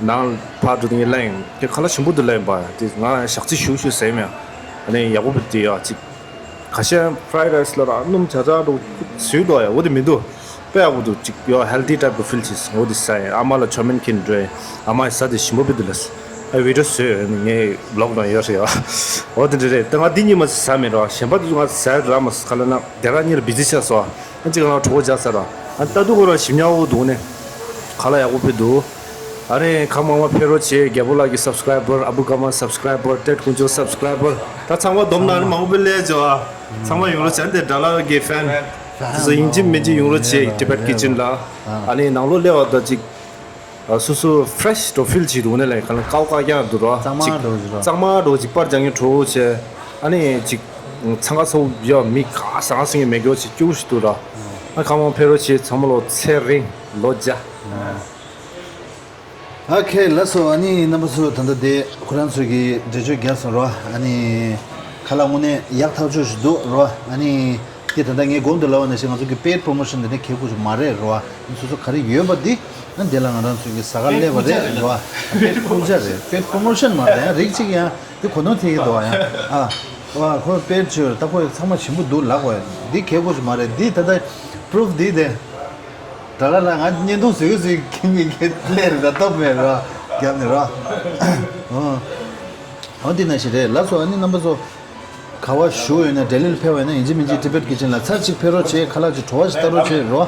ནང་ཕར་འགྲོ་དུས་ངས་ལན་དེ་ཁ་ལག་ཞིམ་པོ་འདུག་ལན་པ་དེ་ང་ཞག་ཚི་ཞུ་ཞུ་ཟ་ཡིན་མ། ཨ་ནི་ཡག་པོ་བི་དེ་ཡ་ཅིག་ཁ་ཤས་fried rice ལ་ར་སྣུམ་ཆ་ཆ་འགྲོ་ཟོས་འགྲོ་ཡ་འོ་དེ་མི་འདུག་དཔེ་ཡག་པོ་འདུག་ཅིག་ཡོ་healthy type of feel བྱེད་འོ་དེ་ཟ་ཡིན། ཨ་མ་ལ་ཆོ་མིན་ཁིན་འགྲོ་ཡིན། ཨ་མ་ཡི་ཟ་དེ་ཞིམ་པོ་བི་འདུག་ལ་ཟ། ཨ་video བཟོས་ཡོད་ངས་vlog ནང་ཡོད་རེད་ཡ། འོ་དེ་འདྲ་རེད། ད་ང་འདི་གཉིས་མ་ཟ་མེད་ར་གཞན་པ་དེ་ཚོ་ང་ཟ་རག་མ་སོང་། ཁ་ལ་ན་དེ་ར་གཉིས་ལ་བི་ཛི་ཆགས་སོང་། ཨ་ཅིག་ང་གྲོགས་པོ་ཇག་ཟ་ར། ཨ་ད་དུ་ཁོ་ར་ཞིམ་ཉག་འོ་འདུག་ནས་ཁ་ལག་ཡག་པོ་བི་འདུག་ཨ་རེ་ཁ་མང་མ་ཕེ་རོ་ཆེ་རྒྱལ་པོ་ལགས་ཀྱི་subscriber ཨ་བུ་ཀ་མ་subscriber ཏེ་དཀོན་མཆོག་subscriber ད་ཚང་མ་སྡོམ་ན་ནི་མང་པོ་ལས་ཇོ་ཨ། ཚང་མ་ཡོང་རོགས་བྱས་ཏེ་དགྲ་ལ་གི་fan དེ་ཚོ་ཡིན་གཅིག་མིན་གཅིག་ཡོང་རོགས་བྱས་Tibet Kitchen ལ། ཨ་ནི་ནང་ལོགས་སླེབས་པ་ད་ཅིག་སོ་སོ་fresh དོ་feel བྱེད་འདུག་ནས་ལས་ཁ་ལ་ཀའོ་ཀ་རྒྱག་འདུག་ར་གཙང་མ་ཅིག་འགྲོ་ཅིག་ར་གཙང་མ་འགྲོ་ཅིག་པར་རྒྱག་མཁན་གྲོགས་པོ་བྱས། ཨ་ནི་ཅིག་ཚང་ཁ་ཚོ་ཡ་མི་ག་ཟང་ཟིང་གི་མེད་རྒྱུ་ཅིག་སྐྱུར་ཞིག་འདུག་ར། ཨ་ཁ་མང་ཕེ་རོ་ཆེ་ཚང་མ་ལོ་ཚེ་རིང་ལོ་བརྒྱ། ཨ་ཁེ་ལགས་སོ། ཨ་ནི་རྣམ་པ་ཚོ་ད་ལྟ་དེ་ཁོ་རང་ཚོ་གི་འགྲེལ་བརྗོད་རྒྱག་སོང་རོ། ཨ་ནི་ཁ་ལག་དངོས་གནས་ཡག་ཐག་ཆོད་ཞིག་འདུག་རོ། ཨ་ནི་དེ་ད་ལྟ་ངས་གོང་དུ་ལབ་པ་ནང་བཞིན་ང་ཚོ་གི་paid promotion དེ་ནས་ཁེ་ཁུ་ཞིག་མ་རེད་རོ། ཨ་ནི་སོ་སོ་ག་རེ་ཡོད་པ་འདི་ཨ་དེ་ལ་ང་རང་ཚོ་གི་ཟ་ག་སླེབས་པ་རེད་རོ། paid ཕུག་ཆ་རེད། paid promotion མ་རེད། ཡང་རིགས་གཅིག་ཡང་དེ་གོ་ནོར་ཐེབས་ཀྱི་འདུག་ཡང་ཨ། ཨ་ཁོ་paid ཆོད་ད་ཁོ་ཚང་མ་ཞིམ་པོ་འདུག་ལབ་དགོས། འདི་ཁེ་ཁུ་ཞིག་མ་རེད། འདི་ད་ལྟ་proof འདི་དེ། དགྲ་ལ་ལ་ང་བརྙན་ཐུང་བཟོས་བཟོས་ཁྱིམ་གྱི་ཁྱེད་ལས་རེད་ད་སྟོབས་མེད་ར་རྒྱབ་ནས་ར། འོ་འདི་ན་ཞིག་རེད་ལགས་སོ། ཨ་ནི་རྣམ་པ་ཚོ་ག་བ་བཞུགས་ཡོད་ན་ལྡི་ལི་ལ་ཕེབས་པ་ཡིན་ན་ཡིན་གཅིག་མིན་གཅིག་Tibet Kitchen ལ་ཚར་གཅིག་ཕེབས་རོགས་བྱེད། ཁ་ལག་ཅིག་བྲོ་བ་ཞིག་ལྟ་རོགས་བྱེད་རོ།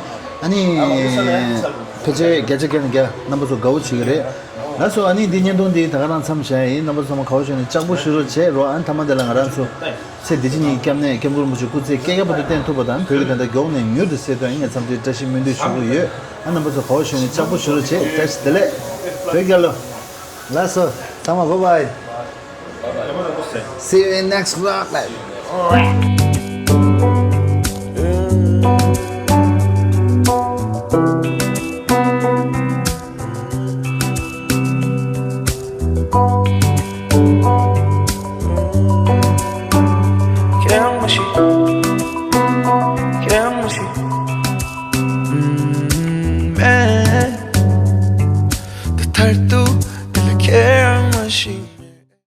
ཨ་ནི་ཕལ་ཆེར་བརྒྱ་ཆ་བརྒྱ་ནས་བརྒྱ་རྣམ་པ་ཚོ་དགའ་བོ་བྱེད་ཀྱི་རེད་ལགས་སོ། ཨ་ནི་འདི་བརྙན་ཐུང་འདི་ད་ག་རང་མཚམས་བཞག་ཡིན། རྣམ་པ་ཚོ་ཚང་མ་ག་བ་བཞུགས་ནས་ལྕགས་པོ་ཞུ་རོགས་བྱེད་རོ། ཨ་ནི་མཐའ་མ་འདི་ལ་ང་རང་ཚོ། ཚེ་འདི་ཕྱི་གཉིས་ཀྱི་སྐྱབས་གནས་སྐྱབས་མགོན་རིན་པོ་ཆེ་སྐུ་ཚེ་བསྐལ་བརྒྱ་བར་དུ་བརྟན་ཐུབ་པ་དང་བོད་ཀྱི་བདེན་མཐའ་མགྱོགས་ནས་མྱུར་དུ་གསལ་ཐུབ་ཡིན་ངས་འཚམས་འདྲིའི་བཀྲ་ཤིས་སྨོན་འདུན་ཞུ་གི་ཡོད། ཨ་རྣམ་པ་ཚོ་ག་བ་བཞུགས་ནས་ལྕགས་པོ་ཞུ་རོགས་བྱེད། བཀྲ་ཤིས་བདེ་ལེགས། བོད་རྒྱལ་ལོ། ལགས་སོ། ཚང་མ་bye bye. See you in next vlog.